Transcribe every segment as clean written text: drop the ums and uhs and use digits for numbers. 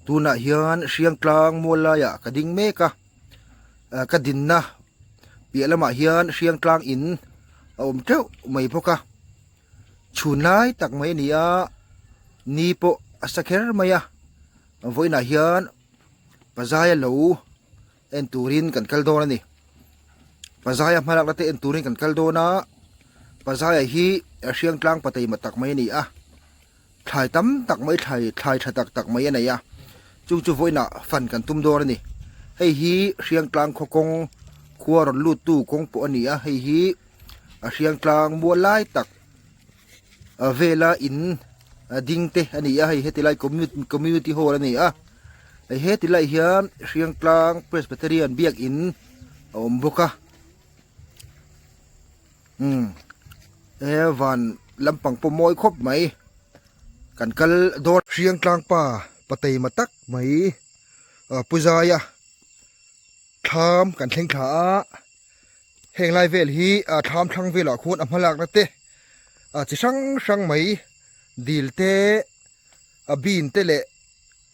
Tunah hian Hriangtlang mual laiah ka ding mek a, ka dinna piah lamah hian Hriangtlang in a awm teuh mai bawk a. Chhun lai tak mai a ni a, ni pawh a sa kher mai a, vawiinah hian Pazaia lo en turin kan kal dawn a ni. Pazaia hmalakna te en turin kan kal dawn a, Pazaia hi Hriangtlang pateima tak mai a ni a, thlai tam tak mai thlai thlai tha tak tak mai a nei a, chung chu vawiinah fan kan tum dawn a ni. Hei hi Hriangtlang khaw kawng khua rawn lut tu kawng pawh a ni a, hei hi a Hriangtlang mual lai tak vela in ding te a ni a, hei heti lai community hall a ni a. Hei heti lai hian Hriangtlang Presbyterian biakin a awm bawk a umm he van lampang pawh mawi khawp mai kan kal dawn. Hriangtlang pa pateima tak mai pu Zaia thlam kan thleng thla a heng lai vel hi thlam thlang velah khuan a hmalakna te chi hrang hrang mai dil te a bean te leh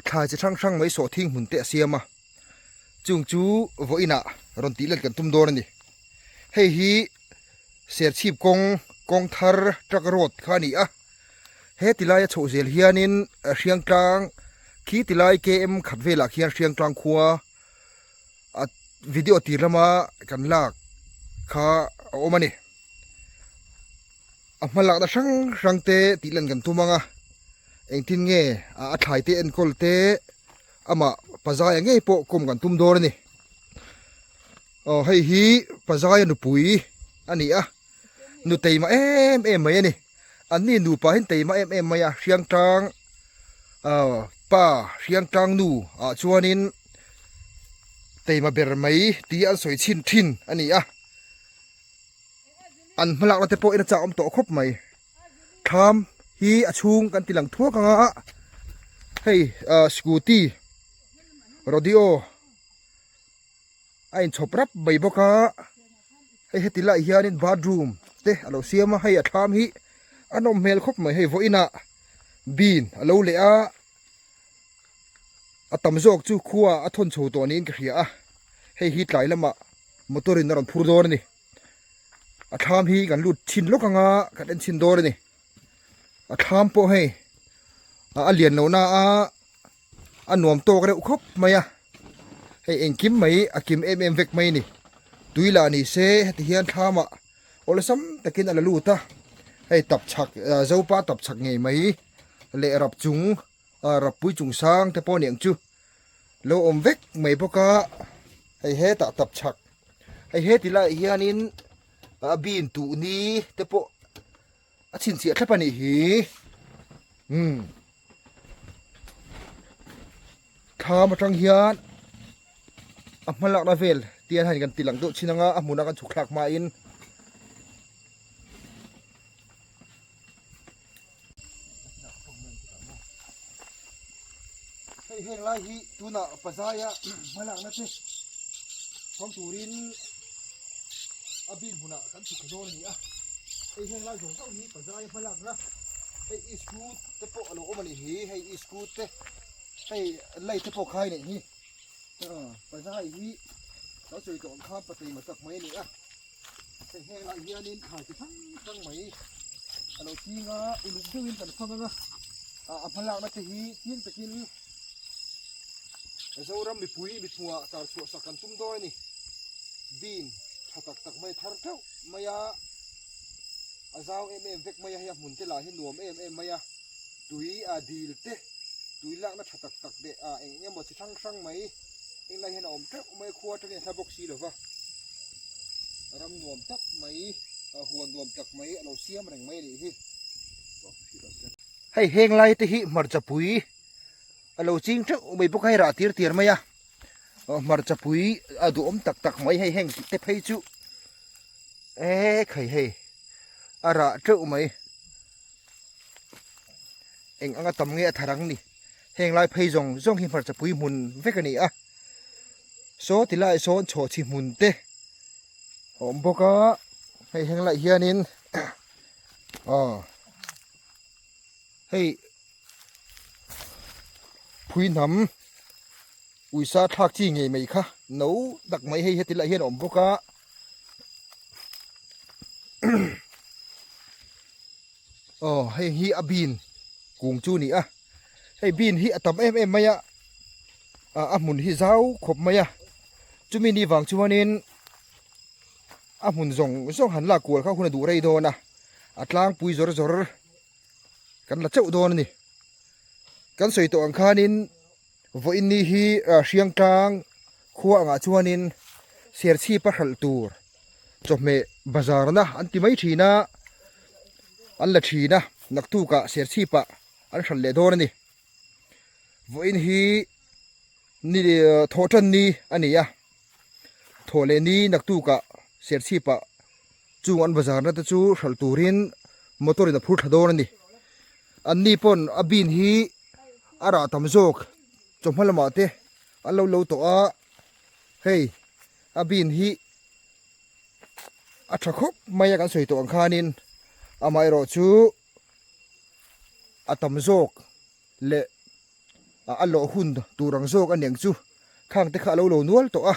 thlai chi hrang hrang mai sawhthing hmun te a siam a chung chu vawiinah rawn tih let kan tum dawn a ni hei hi serchhip kawng kawng thar truck road kha a ni a he ti laia chhoh zel hianin hriangtlang khi ti lai km khat velah khian hriangtlang khua a video tir lama kan lak kha a awm a ni. A hma lakna hrang hrang te tih lan kan tum ang a, engtin nge a thlai te enkawl te amah Pazaia ngei pawh kawm kan tum dawn a ni. Aw hei hi Pazaia nupui a ni a, nu teima em em mai a ni. An ni nupa hian teima em em mai a, Hriangtlang pa Hriangtlang nu ah chuanin teima ber mai tih an sawi chhin thin a ni a. An hmalakna te pawh in a chak awm tawh khawp mai thlam hi a chhung kan ti lang thuak ang a hei ah scooty rodeo a inchhawp rap mai bawk a hei heti lai hianin bathroom te a lo siam a hei a thlam hi a nawm hmel khawp mai hei vawiinah bean a lo leh a a tam zawk chu khua a thawn chho tawh niin ka hria a hei hi tlai lamah motor in a rawn phur dawn a ni a thlam hi kan lut chhin lawk anga kan en chhin dawn a ni a thlam pawh hei a lian lo na a a nuam tawk reuh khawp mai a hei engkim mai a kim em em vek mai a ni tui lah ni se heti hian thlam ah awlsam takin a la lut a hei tapchhak zopa tapchhak ngei mai leh rap chung Rappui chung sang te pawh aniang chu lo awm vek mai bawk a hei hetah tap chhak hei heti laiah hianin a bean tuh ni te pawh a chhinchhiah thlap a nih hi umm thlam atang hian a hma lakna vel te hian kan ti lang deuh thin anga a hmuna kan chhuk thlak hmain. Hei heng lai hi tunah pazaia hmalakna te fang turin a bin hmunah kan chhuk dawn a ni a hei heng lai zawng zawng hi pazaia hmalakna hei iskut te pawh a lo awm a nih hi hei iskut te hei lei te pawh khai neih hi pazai hi lo sawi tawh ang khan patei matak mai a ni a. Hei hengah hianin thlai chi hrang hrang mai a lo ching a, uluk deuhin kan fang ang a, a hmalakna te hi chiang takin Zoram mipui mithmuhah tar chhuah sak kan tum dawn a ni. Bean tha tak tak mai thar teuh mai a, a zau em em vek mai a, hei a hmun te lah hi nuam em em mai a, tui a dil te tui lakna tha tak tak leh a eng eng emaw chi hrang hrang mai englai hian a awm teuh mai a, khua atangin a hla bawk si lo va. Ram nuam tak mai huan nuam tak mai a lo siam reng mai a nih hi. Hei heng lai te hi hmarcha pui a lo ching teuh mai bawk a hei rah tir tir mai a hmarcha pui a duhawm tak tak mai hei heng te phei chu e khai hei a rah teuh mai eng anga tam nge a thar ang ni heng lai phei zawng zawng hi hmarcha pui hmun vek a ni a. Saw ti lai sawn chhawhchhi hmun te a awm bawk a hei heng lai hianin aw hei. Phuihnam uisa thlak chi ngei mai kha no tak mai hei heti lah hian a awm bawk a aw hei hi a bean kung chu a ni a hei bean hi a tam em em mai a ah a hmun hi zau khawp mai a chumi ni vang chuanin a hmun zawng zawng han lak kual kha hun a duh rei dawn a a tlangpui zawr zawr. kan la chauh dawn a ni kan sawi tawh ang khanin vawiin ni hi Hriangtlang khua angah chuanin Serchhip a hralh tur chawhmeh bazar na an ti mai thin a an la thin a naktukah Serchhip ah an hralh leh dawn a ni vawiin hi ni thawhtan ni a ni a thawh leh ni naktukah Serchhip ah. Chung an bazarna te chu hralh turin motor in a phur thla dawn a ni. An ni pawn a bean hi a rah tam zawk chawhma lamah te an lo lo tawh a, hei a bean hi a tha khawp mai a kan sawi tawh ang khanin amaherawh chu a tam zawk leh a lawh hun tur ang zawk a niang chu khang te kha a lo lo nual tawh a.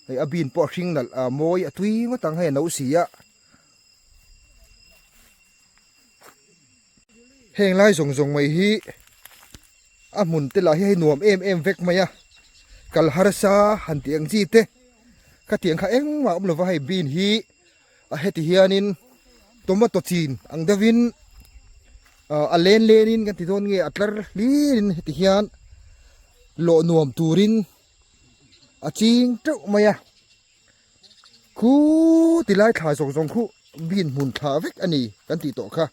Hei a bean pawh a hring nalh a mawi a tui ngawt ang hei a no si a. Heng lai zawng zawng mai hi a hmun te lah hi hei nuam em em vek mai a kal harsa han tih ang chi te khatiang kha engmah awm lova hei bean hi a heti hianin tomato chin ang deuhin a len lenin kan ti dawn nge a tlar hlirin heti hian lawh nuam turin a ching teuh mai a khu ti lai thla zawng zawng khu bean hmun thla vek a ni kan tih tawh kha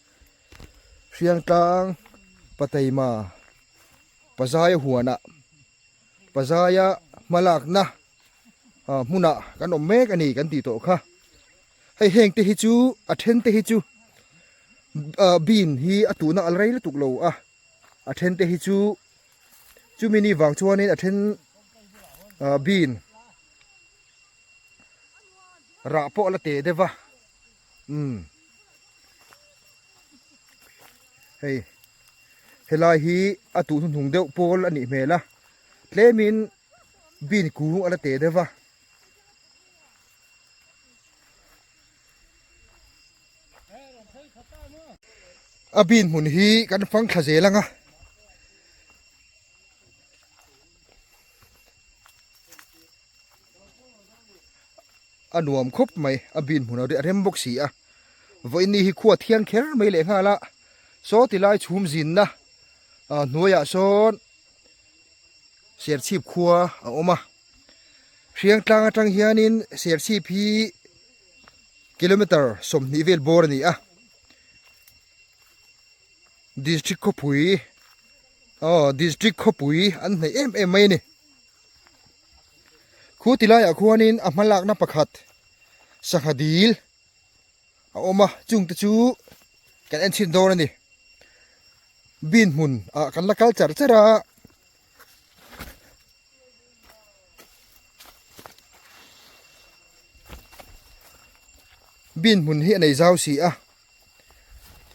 Hriangtlang Pateima Pazaia huanah Pazaia hmalakna hmunah kan awm mek a ni kan tih tawh kha hei heng te hi chu a then te hi chu bean hi a tuhna a la rei lutuk lo a a then te hi chu chumi ni vang chuanin a then bean rah pawh a la teh deuh va umm hei helai hi a tuh hnuhnung deuh pawl a nih hmel a tlemin bean kung a la teh deuh va. A bean hmun hi kan fang thla zel ang a. A nuam khawp mai a bean hmun a rem bawk si a. Vawiin ni hi khua thiang kher mai leh nghal a. Saw ti lai chhum zinna hnuaiah sawn Serchhip khua a awm a. Hriangtlang atang hianin Serchhip hi kilometer 20 vel bawr a ni a. District khawpui aw district khawpui an hnaih em em mai a ni. Khu ti laiah khuanin a hmalakna pakhat sangha dil a awm a chungte chu kan en chhin dawn a ni. Bean hmun ah kan la kal char char a. Bean hmun hi a nei zau si a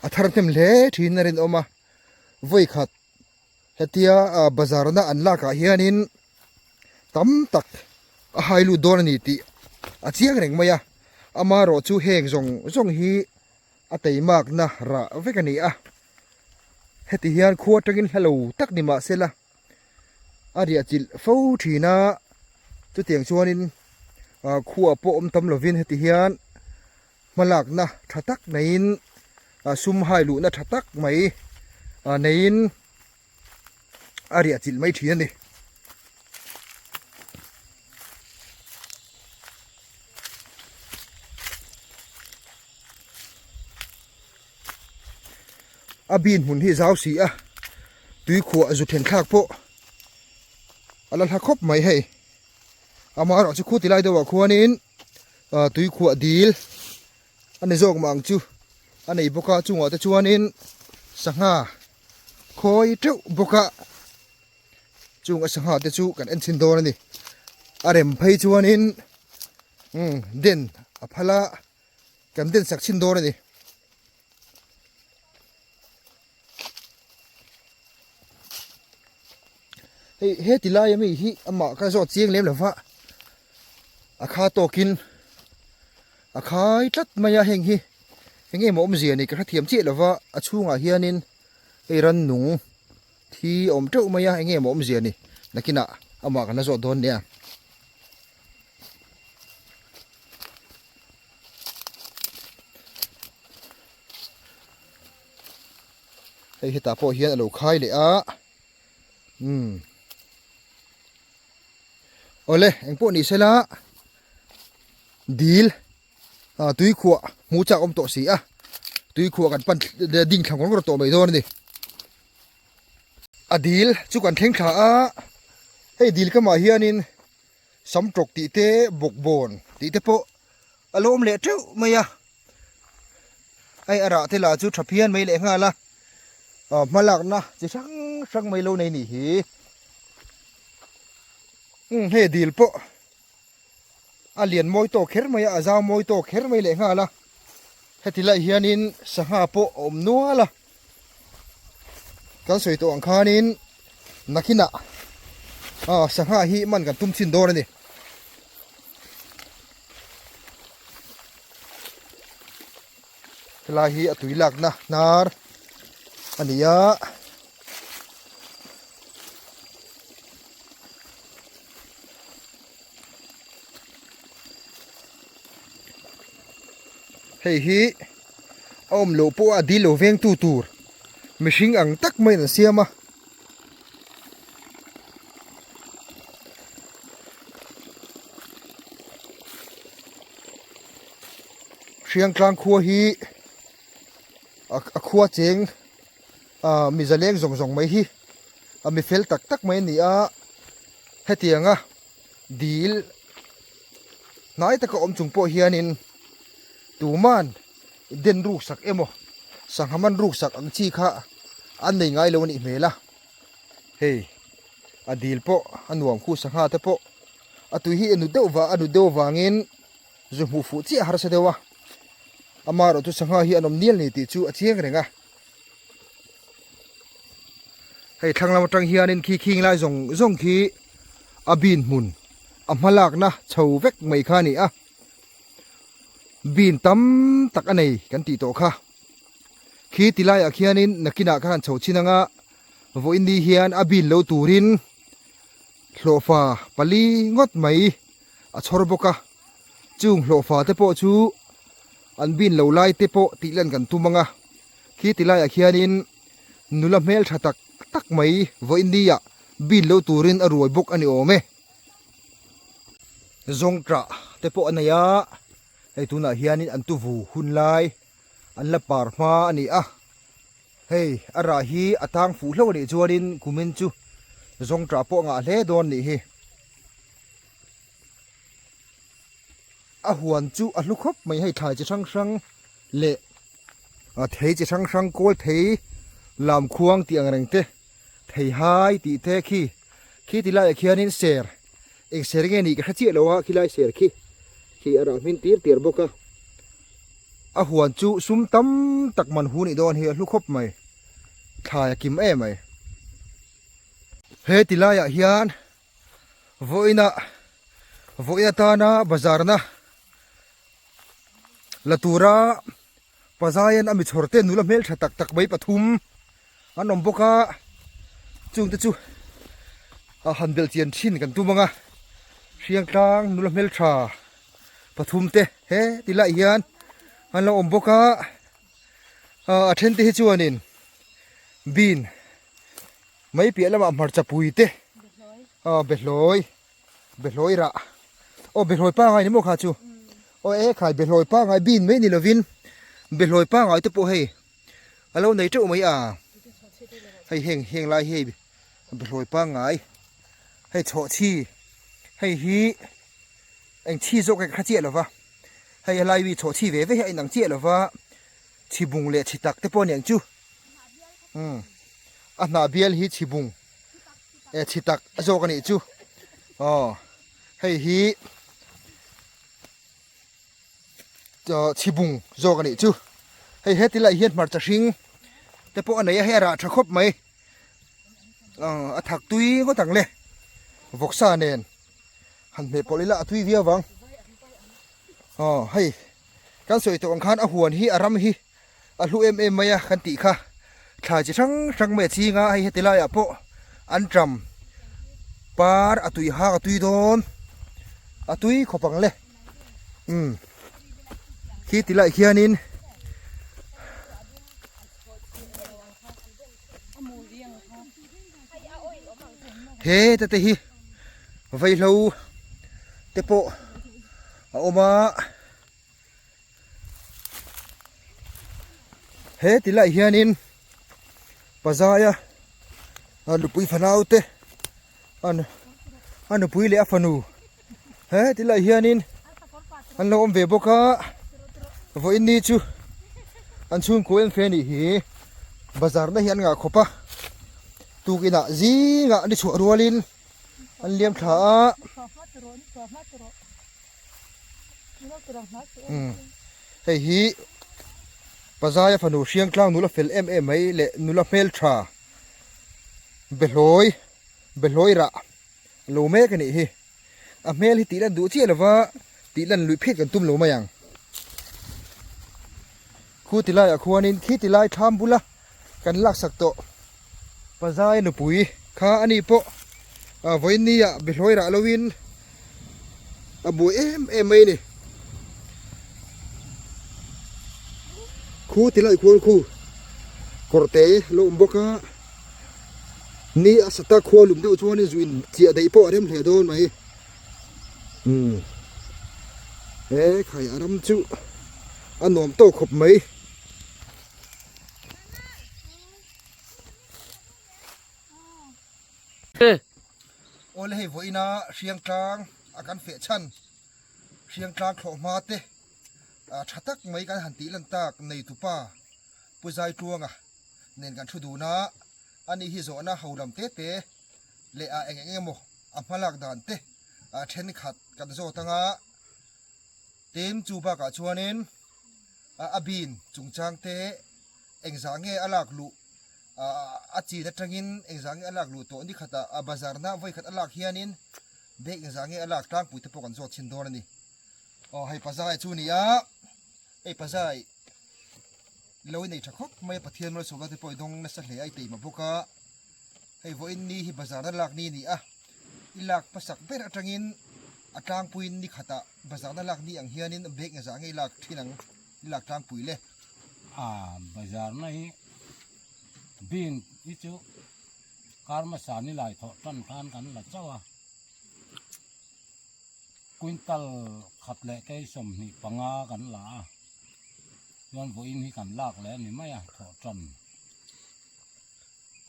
a thar hnem hle thin a rinawm a vawi khat hetia bazar na an lak ah hianin tam tak a hai lut dawn a ni tih a chiang reng mai a amaherawh chu heng zawng zawng hi a teimakna rah vek a ni a heti hian khua atangin hla lo tak ni mah se la a riah chilh fo thin a chutiang chuanin ah khua pawh awm tam lovin heti hian hmalakna tha tak neiin ah sum hai luhna tha tak mai ah neiin a riah chilh mai thin a ni. A bean hmun hi zau si a tui khuah zu then thlak pawh a la hla khawp mai hei amaherawh chu khu ti lai deuh ah khuanin ah tui khuah dil a ni zawk mah ang chu a nei bawk a chungah te chuanin sangha khawi teuh bawk a chung a sangha te chu kan en chhin dawn a ni a rem phei chuanin umm den a phal a. Kan den sak chhin dawn a ni. Hei heti laia mi hi amah ka zawt chiang lem lova a kha tawkin a khai tlat mai a heng hi eng emaw awmzia ni ka hrethiam chiah lova a chhungah hianin hei rannung thi a awm teuh mai a eng emaw awmzia ni nakinah amah kan la zawt dawn nia. Hei hetah pawh hian a lo khai leh a umm awle engpawh ni sela dil ah tui khuah hmu chak awm tawh si a tui khuah kan pan ding thla ngawr ngawr tawh mai dawn a ni a dil chu kan thleng thla a hei dil kamah hianin sam tawk tih te bawkbawn tih te pawh a lo awm leh teuh mai a. Hei a rah te lah chu tha phian mai leh nghal a, aw hma lakna chi hrang hrang mai lo nei nih hi. Umm hei dil pawh a lian mawi tawk kher mai a, a zau mawi tawk kher mai leh nghal a, heti lai hianin sangha pawh a awm nual a, kan sawi tawh ang khanin nakinah aw sangha hi man kan tum chin dawn a ni. Helai hi a tui lakna hnar a ni a. Hei hi a awm loh pawh a dil lo veng tu tur mihring ang tak maiin an siam a. Hriangtlang khua hi a khua cheng ah mi zaleng zawng zawng mai hi a mi fel tak tak mai a ni a hetianga dil hnai taka awm chung pawh hianin tuman den ruk sak emaw sangha man ruk sak ang chi kha an nei ngai lo a nih hmel a hei a dil pawh a nuam khu sangha te pawh a tui hi a nu deuh vang a nu deuh vangin zu hmuh fuh chiah harsa deuh a amaherawh chu sangha hi an awm nial ni tih chu a chiang reng a hei thlang lam atang hianin khi khing lai zawng zawng khi a bin hmun a hma lakna chho vek mai kha a ni a bin tam tak a nei kan tih tawh kha khi ti laiah khianin nakinah khan han chho chin anga vawiin ni hian a bin lo turin hlawhfa pali ngawt mai a chhawr bawk a chung hlawhfa te pawh chu an bin lo lai te pawh tih lan kan tum anga khi ti laiah khianin nula hmeltha tak tak mai vawiin ni ah bin lo turin a ruai bawk a ni awm e. Zawngṭah te pawh a nei a hei tunah hianin an tuvu hun lai an la par hma a ni a hei a rah hi a tang fuh hlauh a nih chuanin kumin chu zawngṭah pawh a ngah hle dawn a nih hi. A huan chu a hlu khawp mai hei thlai chi hrang hrang leh thei chi hrang hrang kawl thei lam khuang tih ang reng te thei hai tih te khi khi ti laiah khianin ser eng ser nge nih ka hre chiah lo a khilai ser khi khi a rah hmin tir tir bawk a a huan chu sum tam tak man hu nih dawn hi a hlu khawp mai thlai a kim em mai he ti laiah hian Vawiina vawiin atana bazarna la tura pazaian a mi chhawr te nula hmeltha tak tak mai pathum an awm bawk a chungte chu a han belh chian thin kan tum ang a hriangtlang nula hmeltha pathum te he ti laiah hian an lo awm bawk a a then te hi chuanin bean Mai piah lamah hmarcha pui te aw behlawi behlawi rah aw behlawi pangai ni maw kha chu aw e khai behlawi pangai bin mai ni lovin behlawi pangai te pawh hei a lo nei teuh mai a hei heng heng lai hi behlawi pangai hei chhawhchhi hei hi eng chhi zawk nge ka hre chiah lova hei a lai mi chhawhchhi ve ve hi a inang chiah lova chhibung leh chhi tak te pawh a ni ang chu. Umm a hnah bial hi chhibung eh chhi tak a zawk a nih chu aw hei hi chhibung zawk a nih chu hei heti lai hian hmarcha hring te pawh a nei a hei a rah tha khawp mai. A thak tui ngawt ang le vawksa nen han hmeh pawlh ila a tui viau vang aw hei kan sawi tawh ang khan a huan hi a ram hi a hlu em em mai a kan tih kha thlai chi hrang hrang mai a ching a hei heti laiah pawh an ṭam par a tui hak a tui dawn a tui khawp ang le umm khi ti laiah khianin. He te te hi vaihlo te pawh a awm a he ti lai hianin pazaia a nupui fanau te a nupui leh a fanu he ti lai hianin an lo awm ve bawk a vawiin ni chu an chhungkua en fe anih hi bazar na hi an ngah khawp a tukinah zingah ni chhuah rualin an liam thla a hei hi pazaia fanu hriangtlang nula fel em em mai leh nula hmeltha behlawi behlawi rah lo mek a nih hi a hmel hi tih lan duh chiah lova tih lan luih phek kan tum lo mai ang khu ti laiah khuanin khi ti lai thlam bula kan laksak tawh pazai nupui kha a ni pawh vawiin nia behlawi rah lovin a buai em em mai a ni khu ti lai khuan khu kawr te lo awm bawk a ni a sata khua lum deuh chuanin zu in chiah daih pawh a rem hle dawn mai umm he khai a ram chu a nuam tawk khawp mai. Awle hei vawiina Hriangtlang a kan feh chhan Hriangtlang thlawh hma te tha tak mai kan han tih lan tak nei tupa Pu Zaitluanga nen kan thu dun a, ani hi zawhna ho lam te te leh a eng eng emaw a hmalak dan te thenkhat kan zawt anga tin chu bakah chuanin a bin chungchang te engzah nge a lak luh a chin atangin engzah nge a lak luh tawh ni khatah a bazar na vawi khat a lak hianin bag engzah nge a lak tlangpui te pawh kan zawt chhin dawn a ni. Aw hei pazai chu a ni a, hei pazai lo i nei tha khawp mai a Pathian malsawmna te pawh i dawng nasa hle a i teima bawk a, hei vawiin ni hi bazar na lak ni a ni a, i lak hmasak ber atangin a tlangpuiin ni khatah bazar na lak ni ang hianin bag engzah nge i lak thin ang i lak tlangpui le. A bazar na hi bean hi chu kar hmasa ni lai thawh tan khan kan la chauh a quintal khat leh kei 25 kan la a chuan vawiin hi kan lak leh a ni mai a thawh tan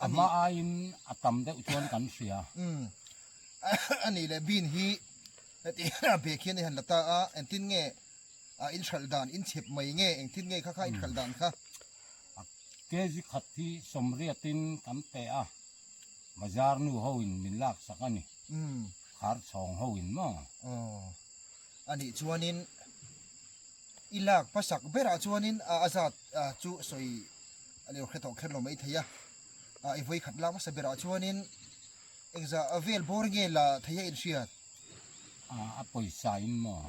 a hma aiin a tam deuh chuan kan hria. Umm a nih leh bean hi heti a bag hian i han la ta a engtin nge A in hralh dan in chep mai nge engtin nge kha kha in hralh dan kha? A kg khat hi sawmriatin kan pe a, bazar nu ho in min lak sak a ni. Umm. Khar chhawng ho in maw? Aw. A nih chuanin i lak hmasak berah chuanin a a zat chu sawi a lo hre tawh kher lo mai thei a. A i vawi khat lak hmasa berah chuanin engzah vel bawr nge la thei a inhriat? A pawisa in maw?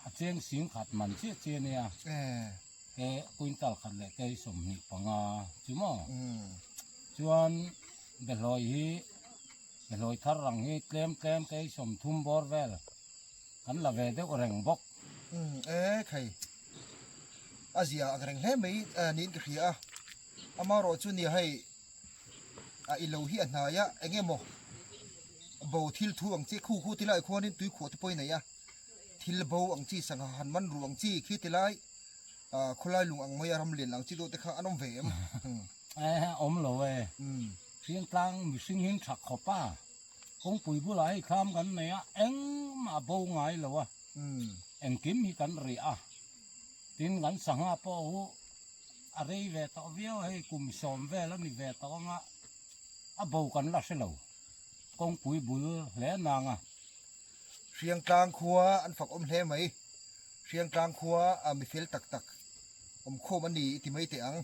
A cheng sing khat man chiah chiah ania. Ke quintal khat leh kei 25 chu maw? Chuan behlawi hi behlawi thar rang hi tlem tlem kei 30 bawr vel kan la ve deuh reng bawk. E khai a zia ang reng hle mai niin ka hria a. Amaherawh chu nia hei a i lo hi a hnai a eng emaw bo thil thu ang chi khu khu ti lai khuanin tui khuah te pawh i nei a thil bo ang chi sangha han man ruh ang chi khi ti lai ah khawlai lung ang mai a ram lian ang chi deuh te kha an awm ve em eh awm lo e hriangtlang mihring hin tha khawp a kawngpui bulah hei thlam kan nei a engmah bo ngai lo a engkim hi kan rih a tin kan sangha pawh hu A rei ve tawh viau a hei kum 10 vel a ni ve tawh anga a bo kan la hre lo kawngpui bul hle nang a. Hriangtlang khua an fak awm hle mai. Hriangtlang khua a mi fel tak tak awm khawm a ni i ti mai teh ang.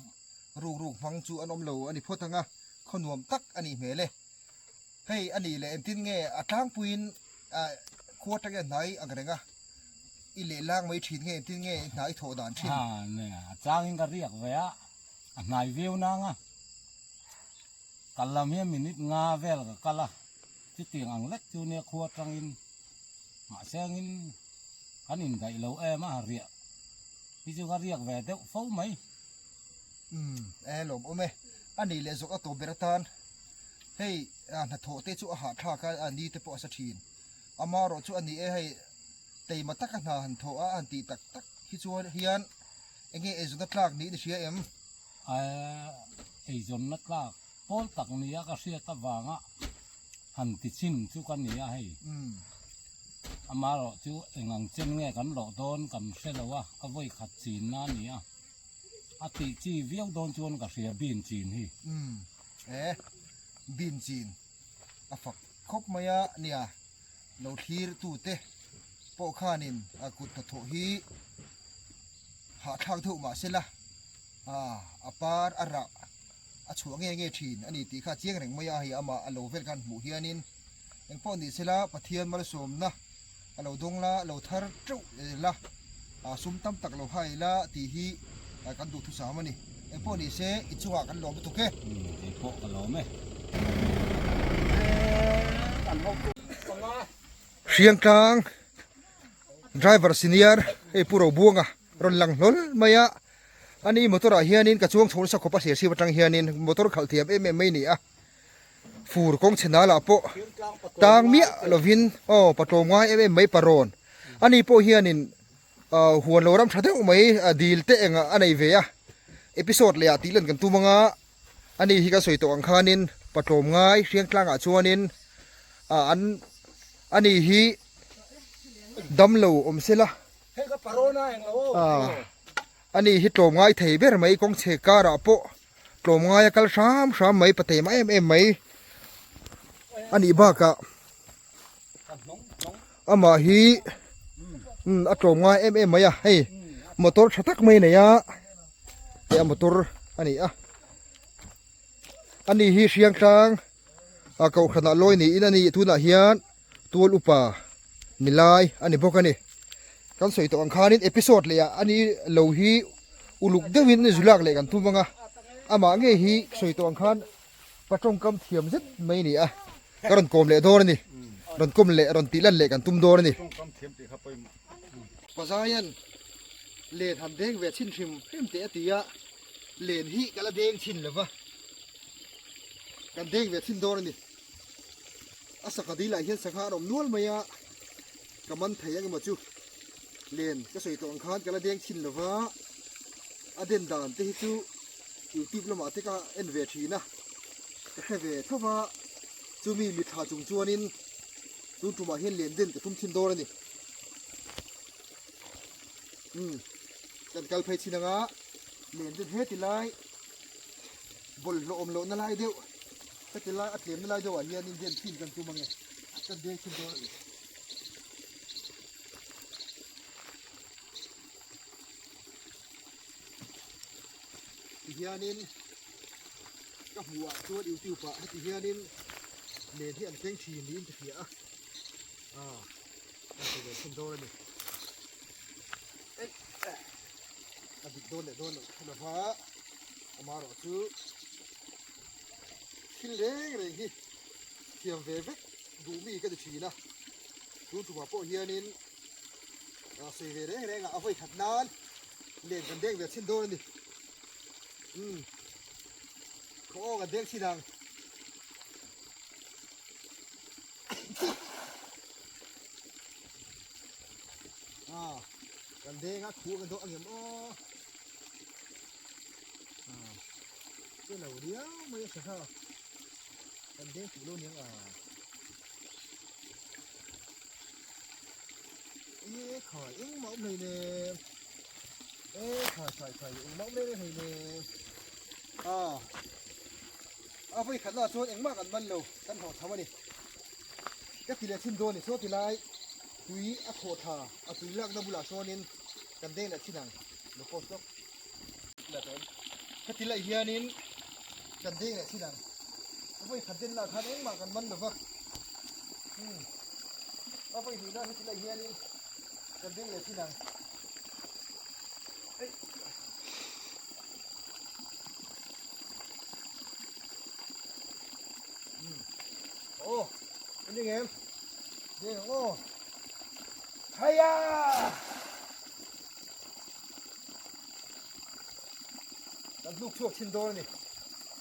Ruk ruk hmang chu an awm lo a ni phawt ang a. khaw nuam tak a nih hmel e. Hei a nih leh engtin nge a tlangpuiin khua atanga hnai ang reng a, i leh lang mai thin nge engtin nge i hna i thawh dan thin? A changin ka riak ve a, a hnai viau nang a, kal lam hian minute nga vel ka kal a, chutiang ang lek chu nia khua atangin mahse angin kan indaih lo em a, riah hi chu ka riak ve deuh fo mai. Umm e lawm awm e, a nih leh zawk a tawp ber atan hei hnathawh te chu a hahthlak a, a ni te pawh a sa thin. Amaherawh chu a ni e hei teima taka hna han thawh a han tih tak tak hi chuan hian eng nge eizawnna tlak niin i hria em? Eizawnna tlak pawl tak nia ka hriat avanga han ti chin chu ka ni a hei. Amaherawh chu eng ang chen nge kan lawh dawn kan hre lo a, ka vawi khat chinna a ni a. A tih chi viau dawn chuan ka hria bean chin hi. Umm e bean chin a fak khawp mai a nia lo thlir tu te pawh khanin a kut hnathawh hi hahthlak deuh mah sela a par a rah a chhuah nge nge thin a ni tih kha a chiang reng mai a hei amah a lo vel khan hmuh hianin engpawh ni sela Pathian malsawmna a lo dawng la lo thar teuh la sum tam tak lo hai la tih hi kan duhthusam a ni. Engpawh ni se i chungah kan lawm lutuk e. Kei pawh ka lawm e. Hriangtlang driver senior hei Pu Robuanga rawn lang hlawl mai a, ani motor ah hianin ka chuang chho nasa khawp a serchhip atang hianin motor khalh thiam em em mai a ni a. Fur kawng chhe nal ah pawh tang miah lovin aw patlawm ngai em em mai parawn ani pawh hianin huan lo ram tha deuh mai dil te engah a nei ve a episode leh ah tih lan kan tum anga ani hi ka sawi tawh ang khanin patlawm ngai hriang tlang ah chuanin an ani hi damlo awm sela ani hi tlawm ngai thei ber mai kawng chhe kar ah pawh Tlawmngai a kal hram hram mai patei mah em em mai a nih bakah amah hi a tlawmngai em em mai a hei motor tha tak mai a nei a hei a motor a ni a ani hi Hriangtlang a kohhranah lawi niin a ni tunah hian tual upa ni lai a ni bawk a ni. Kan sawi tawh ang khanin episode leh ah ani lo hi uluk deuhin zu lak leh kan tum ang a, amah ngei hi sawi tawh ang khan pa tawngkam thiam zet mai a ni a, ka rawn kawm leh dawn a ni, rawn kawm leh rawn tih lan leh kan tum dawn a ni. Pazaian len han deng ve chhin hrim hrim teh a ti a, len hi ka la deng chhin lo va, kan deng ve chhin dawn a ni. A sangha dil ah hian sangha an awm nual mai a, ka man thei ang emaw chu len ka sawi tawh ang khan ka la deng chhin lo va, a den dan te hi chu youtube lamah te ka en ve thin a, ka hre ve tho va, chumi mitthla chung chuanin tun tumah hian len den ka tum thin dawn a ni. Umm kan kal phei chin anga len den he ti lai bawlhhlawh awm lohna lai deuh. Heti lai a tlemna lai deuhah hianin den thin kan tum ange, kan deng thin dawn a ni. Tihianin ka hmuh ah chuan youtube ah heti hianin len hi an keng thin niin ka hria a, ah kan ti ve thin dawn a ni. A dik dawn leh dawn loh kha lova amaherawh chu. Thil reng reng hi thiam ve vek duh mi ka ti thin a, tun tumah pawh hianin sawi ve reng reng ah a vawi khat nan len kan deng ve chhin dawn a ni. Umm khaw aw kan deng chhin ang. Ah kan deng a khuh kan dawh ang em aw. Ah. Che lo riau mai a sangha kan deng fuh lo niang a e khai engmah awm hleinem e khai khai khai engmah awm reng reng hleinem a a vawi khat lah chuan engmah kan man lo kan hlawh tham a ni ka ti leh chhin dawn ni saw ti lai tui a khawh tha a tui lakna bulah sawnin kan deng leh chhin ang lo post lawk. Heti lai hianin kan deng leh thin ang. Vawi khat den lah khan engmah kan man lova. Umm. A vawi hnih nan heti lai hianin kan deng leh thin ang. Ei. Umm. Aw, an ring em? Deng ang aw. Haiya! Kan hnuk chhuak thin dawn a ni.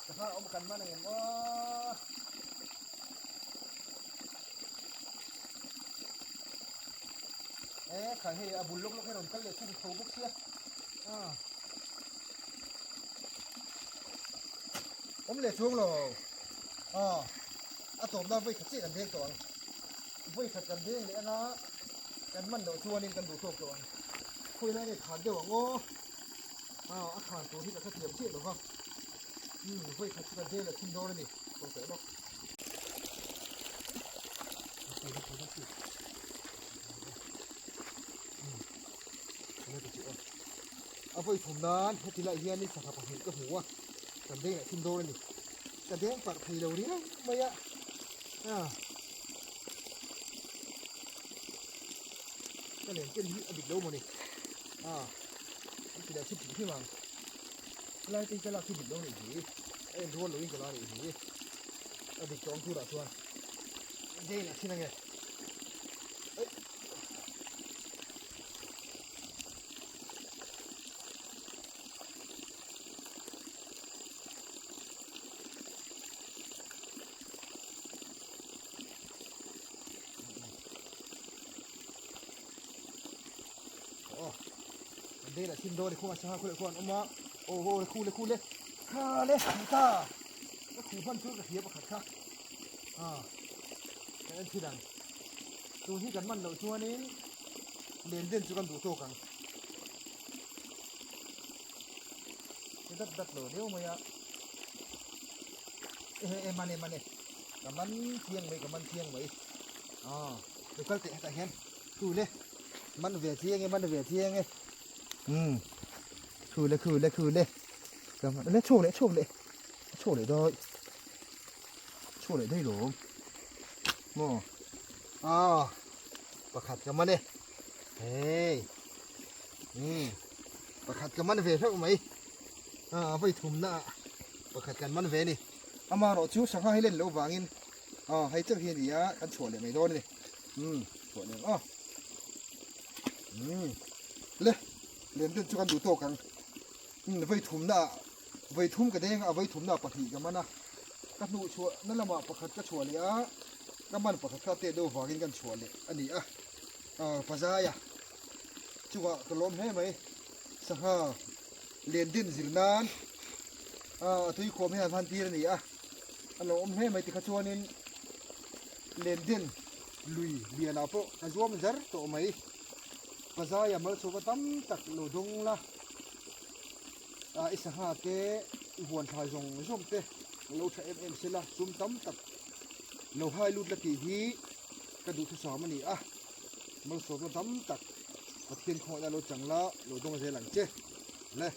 Sangha awm kan man ang em aw. E khai hei a bul lawk lawk hi rawn kal leh thung tho bawk sia. Ah. Awm leh chuang lo. Ah. A tawpna vawi khat chiah kan deng tawh ang. Vawi khat kan deng leh anga kan man loh chuanin kan duh tawk tawh ang. Khawi lai nge khan deuh ang aw. Ah a khan tur hi ka hrethiam chiah lo va. Umm vawi khat chu kan deng leh thin dawn a ni. Tawh teh bawk. A vawi thum nan heti lai hianin sangha pahnih ka hmu a, kan deng leh thin dawn a ni. Ka deng parh thei lo riau mai a. Ah. Ka len ken hi a dik lo maw ni. Ah. An ti leh thin hrim hrim ang. Helai te hi ka lak hi dik lo nih hi. A en rual loin ka la nih hi. A dik tawng turah chuan deng leh thin ange. Dela thin dawn i khung a sangha khu leh khuan awm a aw aw le khu le khu le kha le ta ka khu hman chu ka hria pakhat kha a ka en thin ang tun hi kan man loh chuanin len den chu kan duh tawk ang Che dat dat lo deuh mai a. E e mane mane. Ka man chiang mai ka man chiang mai. Ah, lo kal teh hetah hian. Khu le. Man ve chiang e man ve chiang e. Um. Khu le khu le khu le. Ka man le chhuak leh chhuak leh. Chhuak leh dawi. Chhuak leh daih lawm. Maw. Ah. Pakhat ka man e. Hey. Umm pakhat ka man ve hlauh mai a vawi thumna ah pakhat kan man ve a ni amaherawh chu sangha hi len loh vangin aw hei chauh hi a ni a kan chhuah leh mai dawn a ni umm chhuah leh ang aw umm le len den chu kan duh tawk ang umm vawi thumna ah vawi thum ka deng a vawi thumna ah pahnih ka man a ka hnuh chhuah na lamah pakhat ka chhuah leh a ka man pakhat kha tet deuh vangin kan chhuah leh a ni a aw pazaia. Chungah ka lawm hle mai. Sangha len din zir nan a tui khawm hian han tir a ni a. A lo awm hle mai tikha chuanin len din lui lianah pawh ka zuam zar tawh mai. Pazaia malsawma tam tak lo dawng la a i sangha te i huan thlai zawng zawng te lo tha em em sela sum tam tak lo hai lut la tih hi ka duhthusam a ni a. Malsawmna tam tak Pathian khawngaihtna lo chang la, lo dawng zel ang che. Le.